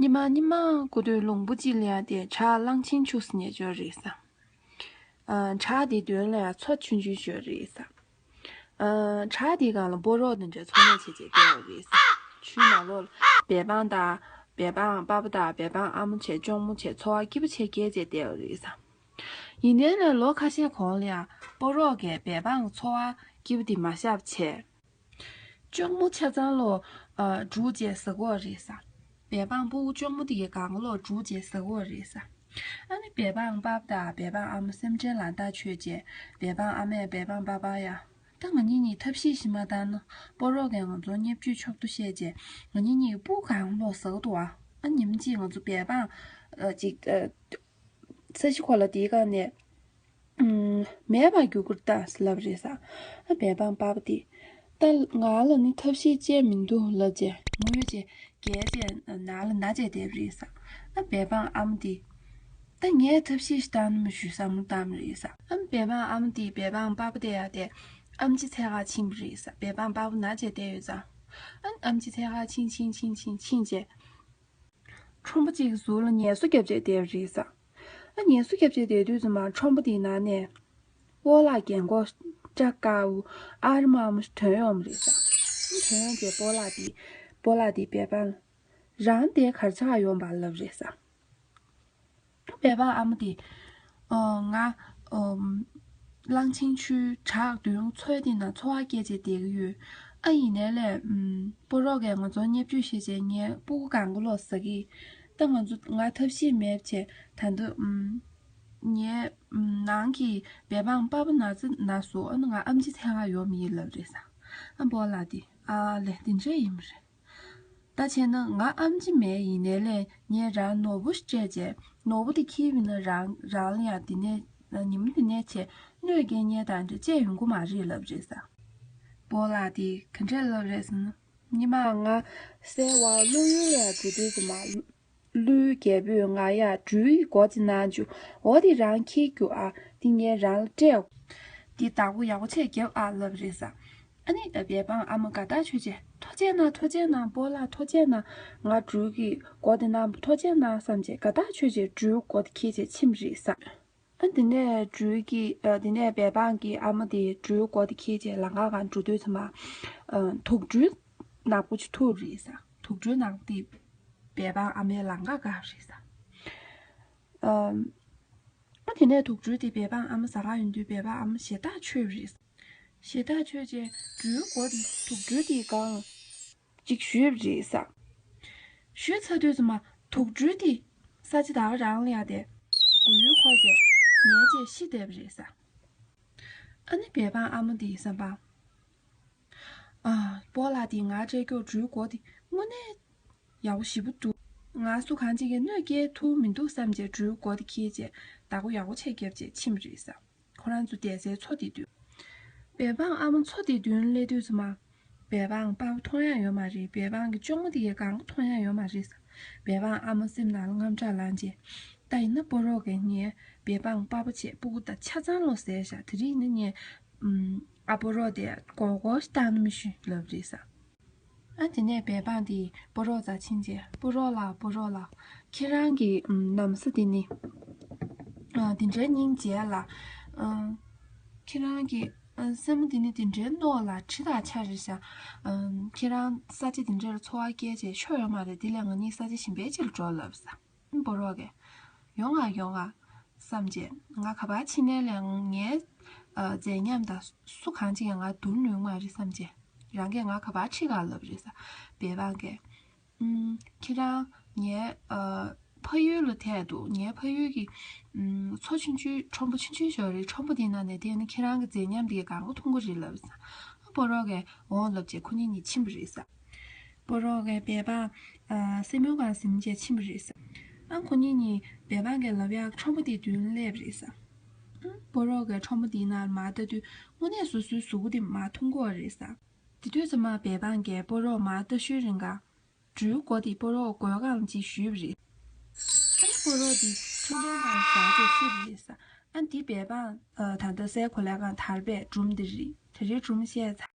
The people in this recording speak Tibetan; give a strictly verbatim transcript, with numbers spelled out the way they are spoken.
ཉི་མ་ཉི་མ་སྐུ་དུས་ལུང་པ་གཅིག་ལ་ཡ་དེ་བྲག་གླང་ཆེན་ཆུ་ཟེར་ཉེ་ཅོ་རེད་ས། ཨ་བྲག་དེ་མདུན་ལ་ཡ་མཚོ་ཆུང་ཆུང་ཞོ་རེད་ས། ཨ་བྲག་དེ་སྒང་ལ་སྤོ་རོག་དེ་འདྲ་འཚོ་གནས་བྱེད་བྱེད་བསྡད་ཡོད་རེད་ས། ཆུའི་ནང་ལོགས་ལ་སྦལ་པང་དང་སྦལ་པང་པ་ཕ་དང་སྦལ་པང་ཨ་མ་བྱས་ཅོང་མོ་བྱས་འཚོ་བ་སྐྱིད་པོ་བྱས་སྐྱེལ་བྱས་བསྡད་ཡོད་རེད་ས། ཡིན་ནའི་ལ་ལོ་ཁ་ཤས་གོང་ལ་ཡ་སྤོ་རོག་གིས་སྦལ་པང་འཚོ་བ་སྐྱིད་པོ་དེ་མ་ཤབ་བྱས། ཅོང་མོ་ཆ་ཚང་ལོ། ཨ་འབྲུག་ཅེས་ཟེར་གོ་རེད་ས། སྦལ་པང་སྤུ་གུ་ཅོང་མོ་དེ་གའི་སྒང་ལོ་འབྲུག་ཅེས་ཟེར་གོ་རེད་ས། ཨ་ནི་སྦལ་པང་པ་ཕ་དང་སྦལ་པང་ཨ་མ་སེམས་ཅན་ལ་ལྟ་ཆོས་བྱས། སྦལ་པང་ཨ་མས་སྦལ་པང་པ་ཕ་ཡ། ད་ང་གཉིས་གཉིས་ཐབས་ཤེས་ཤིག་མ་བཏང་ན་སྤོ་རོག་གིས་ང་ཚོ་བརྙས་བཅོས་ཆོག་ཏུ་བཤད་བྱས། ང་གཉིས་གཉིས་སྤུ་གུ་གང་ལོ་ཟེར་གི་འདུག་ཨ། ཨ་ཉིན་གཅིག་ང་ཚོ་སྦལ་པང་ཨ་ཅིག་ཨ། ས་གཞི་ཁོ་ལ་དེའི་སྒང་ནས། ཨུམ། མེད་པར་རྒྱུག་གི་ལྟ་ལབ་རེད་ས། ཨ་སྦལ་པང་པ་ཕ་དེ། ད་ང་ལ་ནི་ཐབས་ཤེས་ཅེས་མི་འདུག་ལབ་བྱས་ངུས་བྱས་བརྒྱལ་བྱས་ནང་ལ་ན་བྱས་བསྡད་པ་རེད་ས། ཨ་སྦལ་པང་ཨ་མ་དེ། ད་ངས་ཐབས་ཤེས་ཤིག་བཏང་ན་མི་ཞུ་བསམ་བློ་བཏང་བ་རེད་ས། ཨ་སྦལ་པང་ཨ་མ་དེ་སྦལ་པང་པ་ཕ་དེ་ཡ་དེ་ཨམ་ཆི་འཚོལ་ག་ཕྱིན་པ་རེད་ས། སྦལ་པང་པ་ཕ་ན་བྱས་བསྡད་ཡོད་ཙང་། ཨ་ཨམ་ཆི་འཚོལ་ག་ཕྱིན་ཕྱིན་ཕྱིན་ཕྱིན་ཕྱིན་བྱས། ཁྲོམ་པ་གཅིག་གི་ཟུར་ལ་ངལ་གསོ་རྒྱབ་བྱས་བསྡད་པ་རེད་ས། ཨ་ངལ་གསོ་རྒྱབ་བྱས་བསྡད་དུས་ཙམ་པ་ཁྲོམ་པ་དེའི་ནང་ནས་སྤོ་ལགས་རྒན་གོག་སྐྲ་དཀར་པོ་ཨ་རི་མ་མོ་ཞིག་ཐོན་ཡོང་བ་རེད་ས། ཨ་ཐོན་ཡོང་རྗེས་སྤོ་ལགས་དེ་སྤོ་ལགས་དེ་སྦལ་པང་རང་དེ་གར་ཆགས་ཡོང་པ་ལབ་རེད་ས། སྦལ་པང་ཨ་མ་དེ། ཨོ་ང་། ཨོ། གླང་ཆེན་ཆུའི་བྲག་མདུན་མཚོ་དེ་ན་འཚོ་བ་སྐྱེལ་བྱས་བསྡད་ཀྱི་ཡོད། ཨ་ཡིན་ནའི་ལས། ཨུམ། སྤོ་རོག་གིས་ང་ཚོ་བརྙས་བཅོས་བྱས་བྱས་ངའི་སྤུ་གུ་གང་གི་ལོ་ཟ་གི། ད་ང་ཚོ་ང་ཐབས་ཤེས་མེད་བྱས་ད་འདི། ཨུམ། ངའི་ཨུམ། ནང་གི་སྦལ་པང་པ་ཕ་ན་ཚ་ན་སོང་། ཨ་ནི་ང་ཨམ་ཆི་འཚོལ་ག་ཡོང་མི་ཡིན་ལབ་རེད་ས། ཨ་སྤོ་ལགས་དེ་ཨ་ལས་དེ་འདྲ་ཡིན་པ་རེད། ད་བྱས་ན་ང་ཨམ་ཆི་མེད་ཡིན་ནའི་ལས་ངས་རང་ནོར་བུ་ཞིག་སྤྲད་བྱས་ནོར་བུ་དེ་འཁྱེར་བ་ཡིན་ན་རང་རང་ལ་ཡང་དེ་ནས་ཉི་མ་དེ་ནས་བྱས་གནོད་སྐྱེལ་མཁན་དང་འདྲ་བཅས་ཡོང་གི་མ་རེད་ལབ་རེད་ས། སྤོ་ལགས་དེ་ག་འདྲས་ལབ་རེད་ཟེར་ན། ཉི་མ་ང་སའི་བར་ཀླུ་ཡུལ་ལ་ཡང་འགྲོ་དུས་ཙམ་པ། ཀླུའི་རྒྱལ་པོས་ང་ཡ་སྦྲུལ་གྱི་མགོ་ཅིག་གནང་བཅུག་འོ་དེ་རང་འཁྱེར་རྒྱུགས་ཨ། འདི་ངས་རང་ལ་སྤྲད། འདི་བདག་པོ་ཡག་པོ་བྱས་རྒྱབ་ཨ་ལབ་རེད་ས། ཨ་ནི་ད་སྦལ་པང་ཨ་མ་དགའ་ཐག་ཆོད་བྱས་ཐུགས་རྗེ་གནང་ཐུགས་རྗེ་གནང་སྤོ་ལགས་ཐུགས་རྗེ་གནང་། ང་སྦྲུལ་གྱི་མགོ་དེ་གནང་ཐུགས་རྗེ་གནང་བསམ་བྱས་དགའ་ཐག་ཆོད་བྱས་སྦྲུལ་མགོ་དེ་འཁྱེར་བྱས་ཕྱིན་པ་རེད་ས། ཨ་དེ་ནས་སྦྲུལ་གྱི་ཨ་དེ་ནས་སྦལ་པང་གི་ཨ་མ་དེ་སྦྲུལ་མགོ་དེ་འཁྱེར་བྱས་ལམ་ཁ་སྒང་འགྲོ་དུས་ཙམ་པ། ཨ་དུག་སྦྲུལ་ནག་པོ་ཅིག་ཐུག་རེད་ས། དུག་སྦྲུལ་ནག་པོ་དེ་སྦལ་པང་ཨ་མའི་ལམ་ཁ་བཀག་རེད་ས། ཨ་ཨ་དེ་ནས་དུག་སྦྲུལ་དེ་སྦལ་པང་ཨ་མ་ཟ་ག་ཡོང་དུས་སྦལ་པང་ཨ་མ་ཞེད་ཐག་ཆོད་པ་རེད། ཞེད་ཐག་ཆོད་རྗེས་སྦྲུལ་མགོ་དེ་དུག་སྦྲུལ་དེའི་སྒང་ཅིག་གཞུས་པ་རེད་ས། གཞུས་ཚར་དུས་ཙམ་པ་དུག་སྦྲུལ་དེ་ས་ཆ་ད་ག་རང་ལ་ཡ་དེ་མགོ་ཡུ་འཁོར་བྱས་ཉལ་བྱས་ཤི་བསྡད་པ་རེད་ས། ཨ་ནི་སྦལ་པང་ཨ་མ་དེའི་བསམ་པ། ཨ་སྤོ་ལགས་དེ་ང་སྤྲད་རྒྱུ་སྦྲུལ་མགོ་དེ་དངོས་གནས་ཡག་པོ་ཞེ་པོ་འདུག་ང་སུ་གང་ཅིག་གིས་གནོད་སྐྱེལ་ཐུབ་མི་འདུག་བསམ་བྱས་སྦྲུལ་མགོ་དེ་འཁྱེར་བྱས་བདག་པོ་ཡག་པོ་བྱས་རྒྱབ་བྱས་ཕྱིན་པ་རེད་ས། ཁོ་རང་ཚོ་བསྡད་སའི་མཚོ་དེ་མདུན། སྦལ་པང་ཨ་མ་མཚོ་དེ་མདུན་སླེབས་དུས་ཙམ་པ། སྦལ་པང་པ་ཕ་མཐོང་ཡག་ཡོད་མ་རེད། སྦལ་པང་གི་ཅོང་མོ་དེ་གའི་སྒང་མཐོང་ཡག་ཡོད་མ་རེད་ས། སྦལ་པང་ཨ་མ་སེམས་ནང་ལ་དངངས་སྐྲག་ལངས་རྗེས། ད་ཡིན་ན་སྤོ་རོག་གིས་ངའི་སྦལ་པང་པ་ཕ་བྱས་སྤུ་གུ་དང་ཆ་ཚང་ལོ་ཟས་བཞག་དེ་རིང་ནི་ངས་ཨ་སྤོ་རོག་དེ་མགོ་སྐོར་ཞིག་བཏང་ན་མི་ཞུ་ལབ་རེད་ས། ཨ་དེ་ནས་སྦལ་པང་དེས་སྤོ་རོག་རྩར་ཕྱིན་རྗེས་སྤོ་རོག་ལགས་སྤོ་རོག་ལགས། ཁྱེད་རང་གི་ཨམ་ན་བཟའ་དེ་ནི། ཨ་དེ་འདྲའི་སྙིང་རྗེ་ལ། ཨ་ཁྱེད་རང་གི་ཨ་སེན་མོ་དེ་ནི་དེ་འདྲའི་རྣོ་ལ་གྲི་དང་ཆ་རེད་ཤག་ཨ་ཁྱེད་རང་ས་ཆ་དེ་འདྲ་ལ་འཚོ་བ་སྐྱེལ་བྱས་ཆོ་ཡོད་མ་རེད། དེ་ལས་ང་གཉིས་ས་ཆ་གཞན་པའི་ཕྱིར་འགྲོ་ལབ་ས། སྤོ་རོག་གིས། ཡོང་ང་ཡོང་ང་། བསམ་བྱས་ང་ག་པར་ཕྱིན་ནའི་ལས་ངའི་ཨ་མཛེས་ཉམས་དང་སུ་གང་ཅིག་ཡང་ང་བསྡུར་ནུས་མ་རེད་བསམ་བྱས། རང་གིས་ང་ག་པར་ཁྲིད་ག་ལབ་རེད་ས། སྦལ་པང་གིས། ཨུམ། ཁྱེད་རང་ངའི་ཨ་ཕ་ཡུལ་ལ་ཐད་འདུག་ངའི་ཕ་ཡུལ་གྱི་ཨུམ་མཚོ་ཆུང་ཆུང་ཁྲོན་པ་ཆུང་ཆུང་ཞིག་རེད། ཁྲོན་པ་དེའི་ནང་ནས་དེ་ནི་ཁྱེད་རང་གི་མཛེས་ཉམས་དེ་གང་ག་མཐོང་གི་རེད་ལབ་ས། ཨ་སྤོ་རོག་གིས་འོང་ལབ་བྱས་ཁོ་གཉིས་གཉིས་ཕྱིན་པ་རེད་ས། སྤོ་རོག་གིས་སྦལ་པང་ཨ་སེན་མོའི་སྒང་ཟིན་བྱས་ཕྱིན་པ་རེད་ས། ཨ་ཁོ་གཉིས་གཉིས་སྦལ་པང་གིས་ལབ་ཡག་ཁྲོན་པ་དེའི་མདུན་སླེབས་རེད་ས། ཨ་སྤོ་རོག་གིས་ཁྲོན་པ་དེའི་ནང་ལ་མར་ལྟ་དུས་དངོས་གནས་སོ་སོའི་གཟུགས་པོ་དེ་མར་མཐོང་གི་ཡོད་རེད་ས། དེ་དུས་ཙམ་པ་སྦལ་པང་གིས་སྤོ་རོག་མར་ལྟ་ཤོས་རིང་ག་སྦྲུལ་མགོ་དེ་སྤོ་རོག་མགོའི་སྒང་ལ་ཅིག་གཞུས་པ་རེད། ཨ་ནི་སྤོ་རོག་དེ་ཁྲིམས་དཔོན་དང་ཟ་བྱས་ཤི་བ་རེད་ས། ཨ་འདི་སྦལ་པང་ཨ་ད་ལྟ་སའི་གོ་ལའི་སྒང་དར་བའི་སྒྲུང་འདི་རེད། དེ་རིང་སྒྲུང་བཤད་ཚར།